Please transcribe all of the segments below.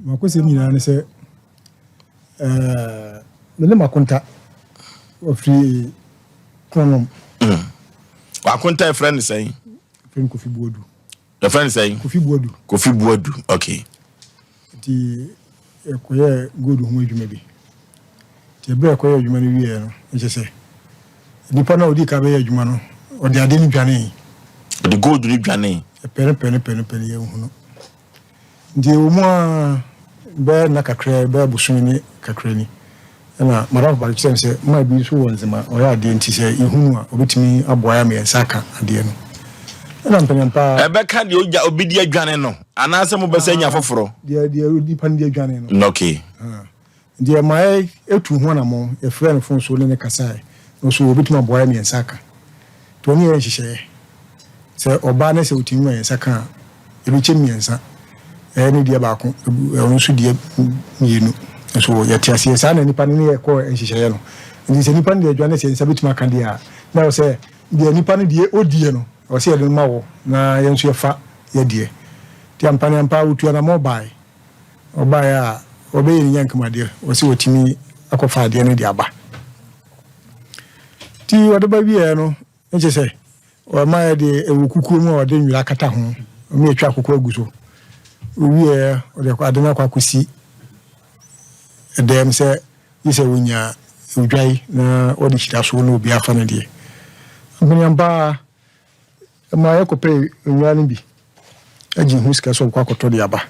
M'akosɛm nyinaa ne sɛ, ɛɛ, me ne m'akonta ɔfiri Kronom. W'akonta yɛfrɛ no sɛn? Yɛfrɛ no Kofi Buadu. Yɛfrɛ no sɛn? Kofi Buadu. Kofi Buadu, okay. Nti yɛkɔyɛɛ gold ho adwuma bi. Nti ɛberɛ a yɛkɔyɛɛ adwuma no wieɛ no, nkyɛ sɛ nipa no a ɔdii kan bɛyɛ adwuma no, ɔde ade no dwanee. Ɔde gold no dwanee. Ɛpɛ no pɛ no pɛ no pɛ no yɛnhu no. Nti ɛwɔ mu ara bɛyɛ nna kakra bɛyɛ bosome ne kakra ni ɛna madamfo baako kyerɛ me sɛ mmaa bi nso wɔ nzema ɔyɛ adeɛ nti sɛ yɛhu no a ɔbɛtumi aboa yɛ ama yɛn nsa aka adeɛ no. Ɛna mpanyampa Ɛbɛka deɛ ogya obi de adwane no anaasɛ mobɛsɛ anya foforɔ? Deɛ deɛ nipa no de adwane no. Okay. Nti ɛma yɛtuu ho anammɔn, yɛfrɛɛ no fon so ne no kasae, na ɔso obetumi aboa yɛn ma yɛn nsa aka. Nti ɔne yɛn yɛɛ nhyehyɛe sɛ ɔba na sɛ otumi ma yɛn nsa ka a, yɛbɛkyɛ mu mmiɛnsa, ɛyɛ ne deɛ baako, ɔno nso deɛ mmienu. Nso yɛte aseɛ, saa na nipa no ne yɛ kɔɔ nhyehyɛeɛ no. Nti sɛ nipa no deɛ adwane sɛ yɛn nsa bɛtumi aka deɛ a, na ɛwɔ sɛ deɛ nipa no deɛ ɔdie no, ɛwɔ sɛ yɛde no ma wɔ na yɛn nso yɛfa yɛ deɛ. Nti ampa ne ampa ɔtuu anammɔn baeɛ. Ɔbaeɛ a, ɔbɛyɛ ne nyankomadeɛ, ɔsɛ ɔtumi akɔfa adeɛ no de aba. Nti ɔde ba wieɛ no, ne kyɛ sɛ ɔma yɛ de ɛwɔ kukuo mu a ɔde nwera akata ho, ɔma yɛtwa akoko agu so. Ɔwieɛ, ɔde ade no akɔ akɔsi ɛdɛm sɛ gye sɛ ɔnya odwan na ɔde hyira so na obi afa no deɛ. Ampaniampa ara, Ɛmaa yɛkɔpɛɛ nnwan no bi gye ho sika sɛ ɔbɛkɔ akɔtɔ de aba.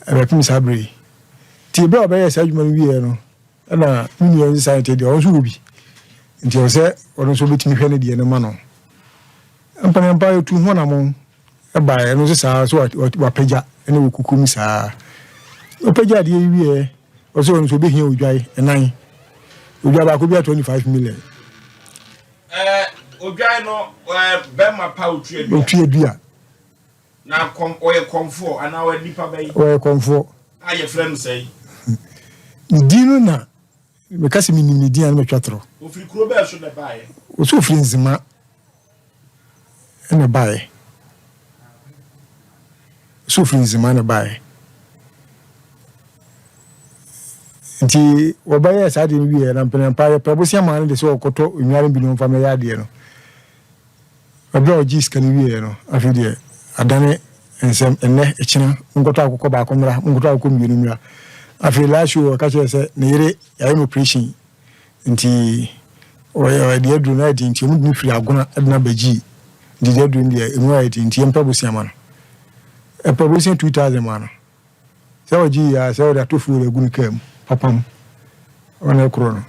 Ɛbɛpem saa berɛ yi. Nti berɛ a ɔbɛyɛɛ saa adwuma no wieɛ no, ɛna me nua nso saa nti deɛ ɔno nso wɔ bi. Nti ɛwɔ sɛ ɔno nso bɛtumi hwɛ ne deɛ no ma no. Ampaneampa yɛtu ho anamɔn baeɛ, ɛno nso saa so wapagya ne wɔ kuku mu saa. Ɔpagya adeɛ yi wieɛ, ɔsɛ ɔno nso ɔbɛhia odwan ɛnan. Odwan baako bi a 25 million. Ɛɛ odwan no ɛɛ bɛrima pa otua dua. Otua dua. Na kɔm ɔyɛ kɔmfoɔ anaa ɔyɛ nipa bɛyi. Ɔyɛ kɔmfoɔ. A yɛfrɛ no sɛn? Ne din no na meka sɛ menim ne din a na matwa torɔ. Ofiri kuro bɛɛ so na ɛbaeɛ? Ɔsɛ ofiri Nzema na ɛbaeɛ. Ɔsɛ ofiri Nzema na ɛbaeɛ. Nti wɔbɛyɛɛ saa adeɛ no wieɛ na mpenampa yɛpɛ bosea maa no de sɛ ɔkɔtɔ nnwan bi na ɔmfa mmɛyɛ adeɛ no. Ɛberɛ a ɔgyee sika no wieɛ no, afei deɛ adane nsɛm, ɛnnɛ, ɛkyena, monkɔtɔ akokɔ baako mmra, monkɔtɔ akokɔ mmienu mmra. Afei last show ɔka kyerɛɛ sɛ ne yere yɛayɛ no operation nti ɔyɛ deɛ aduro no ayɛ den nti wɔn de no firi agona de no aba gyii nti deɛ aduro no deɛ emu ayɛ den nti yɛmpɛ bosea ma no. Ɛpɛ bosea 2000 maa no. Sɛ ɔgye yi a, sɛ ɔde ato fuel agu ne kaa mu, papam, ɔna ɛkorɔ no.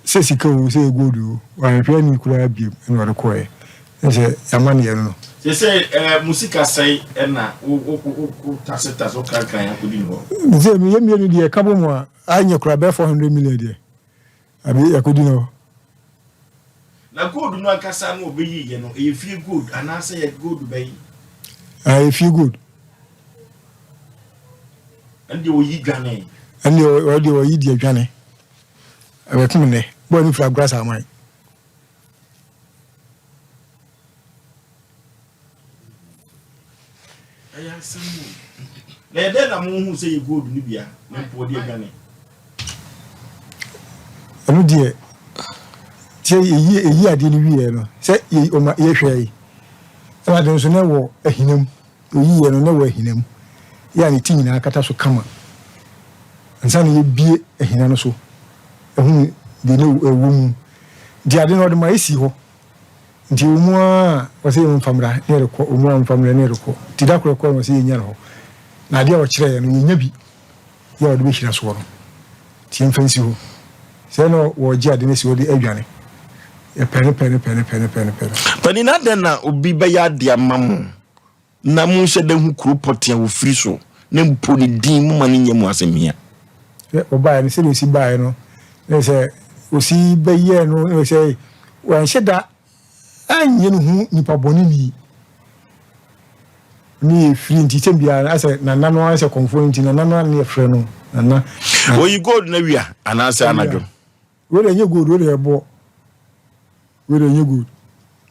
Sɛ sika o, sɛ ɛyɛ gold o, wanhwɛ ani koraa biom ɛna ɔde kɔɛ. Ne sɛ y'amaneɛ no no. Seesei eh, mo sika sɛn ɛna wo wo wo wo tase tase wo krankran akɔdi ne hɔ? Sɛ yɛ mmienu deɛ ɛka bɔ mu a, anyɛ koraa bɛyɛ 400 million deɛ. Abi yɛkɔdi no hɔ. Na gold no ankasa no ɔbɛyi yɛ no ɛyɛ fie gold anaasɛ yɛ gold bɛn? Ɛyɛ fie gold. Ɛne deɛ ɔyi dwane. Ɛne deɛ ɔde ɔyi deɛ dwane. Ɛbɛkum nnɛ. Bɔɔ ne firi agorɔ asaman. Ɛyɛ asɛm o. Na ɛdɛn na mohu sɛ yɛ gold no bia na mpo ɔde adwane? Ɛno deɛ sɛ yɛyi ɛyi adeɛ no wieɛ no sɛ yɛ ɔma yɛhwɛ yi ɛna adeɛ nso na ɛwɔ ahina mu oyiiɛ no na ɛwɔ ahina mu yɛ a ne ti nyinaa kata so kama ansa na yɛbie ahina no so ɛhu deɛ na ɛwɔ mu nti adeɛ no ɔde ma ɛsi hɔ Nti ɛwɔ mu ara a ɔsɛ yɛmfa mmra ne yɛrekɔ, ɛwɔ mu ara mfa mmra ne yɛrekɔ. Nti da koro ɛkɔɔ no ɔsɛ yɛnya no hɔ. Na adeɛ a ɔkyerɛeɛ no yɛnya bi yɛ a ɔde bɛhyira soɔ no. Nti yɛmfa nsi hɔ. Sɛ na wɔregye ade no asi hɔ de adwane. Yɛpɛ no pɛ no pɛ no pɛ no pɛ no pɛ no. Panin adɛn na obi bɛyɛ adeɛ ama mo na monhyɛ da hu kuro pɔtee a wɔfiri so na mpo ne din momma no nyɛ mo asɛm hia? Sɛ ɔbaeɛ no sɛdeɛ ɔsi baeɛ no ne sɛ ɔsi bɛyɛɛ no ne sɛ wanhyɛ da anyɛ ne ho nipa bɔne ni ne yɛ firi nti sɛ biara asɛ nana no asɛ kɔnfoɔ no nti nana no ne yɛfrɛ no nana. Oyi gold na wia anaasɛ anadwo? Wei deɛ ɛnyɛ gold, wei deɛ ɛboɔ. Wei deɛ ɛnyɛ gold.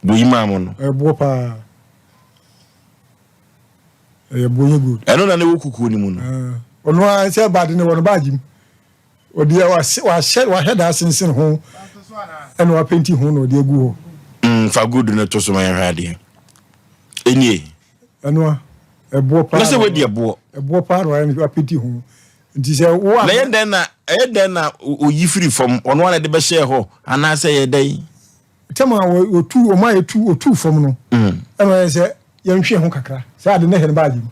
Deɛ oyi maa mo no. Ɛboɔ paa. Ɛyɛ boɔ nyɛ gold. Ɛno na ne wɔ kukuo no mu no. Ɔno ara sɛ baade no wɔ no baagye mu. Ɔde wahyɛ wahyɛ da asensen ho ɛna wapenti ho na ɔde agu hɔ. Fa gold no to so ma yɛhwɛ adeɛ. Ɛnie. Ɛno a ɛboɔ paa. Na sɛ wadi ɛboɔ. Ɛboɔ paa na wayɛ no wapenti ho. Nti sɛ wo a. Na ɛyɛ dɛn na ɛyɛ dɛn na oyi firi fam ɔno ara na ɛde bɛhyɛɛ hɔ anaasɛ ɛyɛ dɛn? Tɛm a wɔtu wɔn a yɛtu otu fam no ɛna ɔyɛ sɛ yɛnhwɛ ho kakra sɛ ade no hyɛ no baagye mu.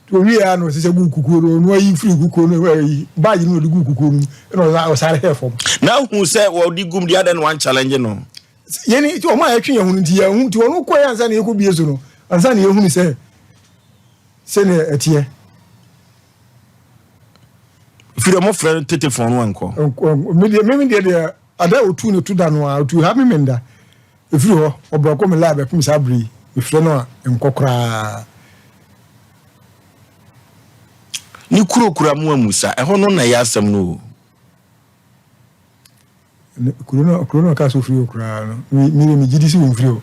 Nti owie a na ɔsɛ sɛ gu kukuo no ɔno ayi firi kukuo no ɛyi baagye no na ɔde gu kukuo no mu ɛna ɔsare hɛɛ fam. Na ahu sɛ wɔde gum deɛ adɛn na wɔn challenge no? Yɛn nti wɔn a yɛtwe yɛn ho no nti yɛn ho nti wɔn kɔ yɛ ansa na yɛkɔ bie so no ansa na yɛhunu sɛ sɛnea ɛteɛ. Firi ɔmo frɛ no tete fɔn no ankɔ. Me deɛ me deɛ deɛ ada a otu ne to da no a otu ha me menda efiri hɔ ɔbrɔko me laa bɛpem saa bere yi mefrɛ no a nkɔ koraa. Ne kuro kura mu amusa ɛhɔ no na ɛyɛ asɛm no o. Kuro no kuro no ɔka sɛ ofiri hɔ koraa no me me me gyidi sɛ wɔmfiri hɔ.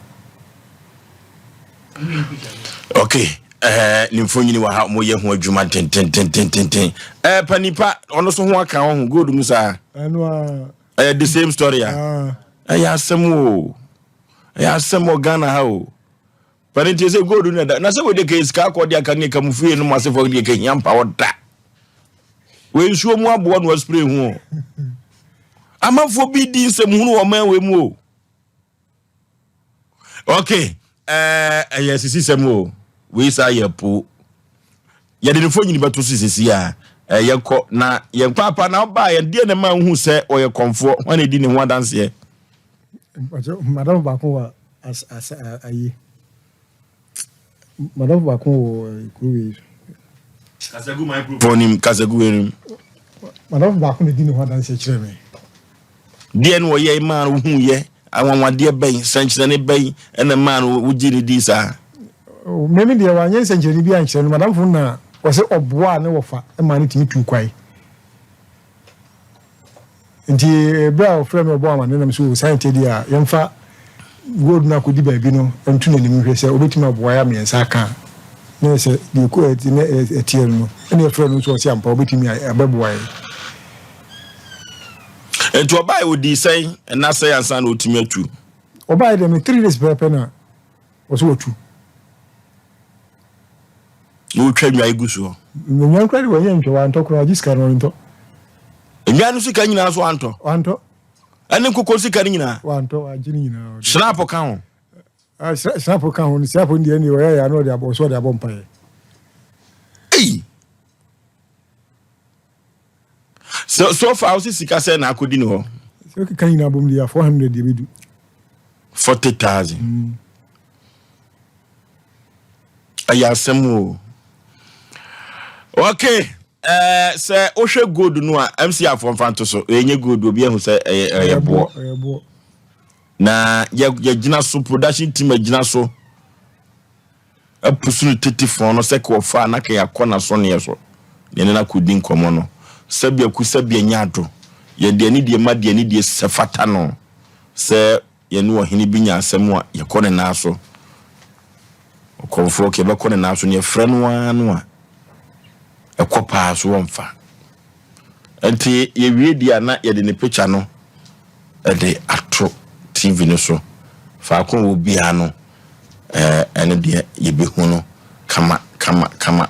Okay ɛɛ ne mfonyin wɔ ha wɔyɛ ho adwuma tententententen ɛɛ panipa ɔno so ho aka ho gold mu saa. Ɛno a. Ɛyɛ the same story a. Ɛyɛ asɛm o ɛyɛ asɛm wɔ Ghana ha o. Pani nti sɛ gold no da na sɛ wode ka sika akɔ de aka ne ka mu fie no mu asefo de ka hia mpa ɔda. Wei nsuo mu aboɔ na waspray ho o. Amanfoɔ bi di nsɛm hunu wɔ ɔman wei mu o. Okay, ɛɛ ɛyɛ sisi sɛm o. Wei saa yɛ po. Yɛde ne fo nyini bɛto so sisi a ɛyɛ kɔ na yɛn paapa na ɔbaa yɛn deɛ na ma nhu sɛ ɔyɛ kɔnfoɔ hwan na edi ne ho adanseɛ. Madam baako wɔ as as ayi madam baako wɔ kuro wei so. Kasagu microphone nim kasagu anim. Madam baako na di ne ho adanseɛ kyerɛ me. Deɛ na ɔyɛ maa no hu yɛ anwanwadeɛ bɛn sɛnkyerɛnne bɛn ɛna maa no wogye ne di saa. Mɛmi deɛ wanyɛ nsɛnkyerɛnne bi ankyerɛ no madamfo na ɔsɛ ɔboa ne wɔfa maa no tumi tu kwae. Nti berɛ a ɔfrɛɛ me ɔbɔɔ amaneɛ na me sɛ o saa nti deɛ a yɛmfa gold no akɔdi baabi no nto n'anim nhwɛ sɛ ɔbɛtumi aboa yɛ ama yɛn nsa aka a na yɛ sɛ deɛ ɛkɔ ɛti na ɛteɛ no no ɛna yɛfrɛ no nso ɔse ampa ɔbɛtumi abɛboa yɛn. Nti ɔbaeɛ ɔdii sɛn nna sɛn ansa na ɔtumi atu? Ɔbaeɛ deɛ me 3 days pɛpɛpɛ na ɔsɛ watu. Na wotwa nnwan gu soɔ. Nnwan koraa de wɔnyɛ ntwa wantɔ koraa gye sika no ɔntɔ. Nnwan no sika nyinaa so wantɔ. Wantɔ. Ɛne nkokɔ sika no nyinaa. Wantɔ wagye ne nyinaa. Snap ka ho. Ah, snap ka ho snap deɛ ne ɔyɛ yɛ ano ɔde abɔ ɔsɛ ɔde abɔ mpaeɛ. Ei. So so far wosi sika sɛ na akɔdi ne hɔ. Sɛ okeka nyinaa bom deɛ 400 deɛ bɛdu. 40,000. Ɛyɛ asɛm o. Okay. Eh, sɛ wohwɛ gold no a MC afɔ mfa nto so ɛnyɛ gold obi ahu sɛ ɛyɛ ɛyɛ boɔ na yɛgyina so production team agyina so apusu no tetefon no sɛ ka ɔfa a na ka yɛakɔ n'asɔneɛ so na yɛne no akɔdi nkɔmmɔ no. Sɛbi aku sɛbi anya ado. Yɛde anidie ma deɛ anidie sɛ fata no. Sɛ yɛne ɔhene bi nya asɛm a, yɛkɔ ne nan so. Ɔkɔmfoɔ ka yɛbɛkɔ ne nan so na yɛfrɛ no ara no a, ɛkɔ paa so wɔmfa. Nti yɛwie deɛ a na yɛde ne picture no de ato TV no so. Faako a ɔwɔ biara no, ɛno deɛ yɛbɛhu no kama kama kama.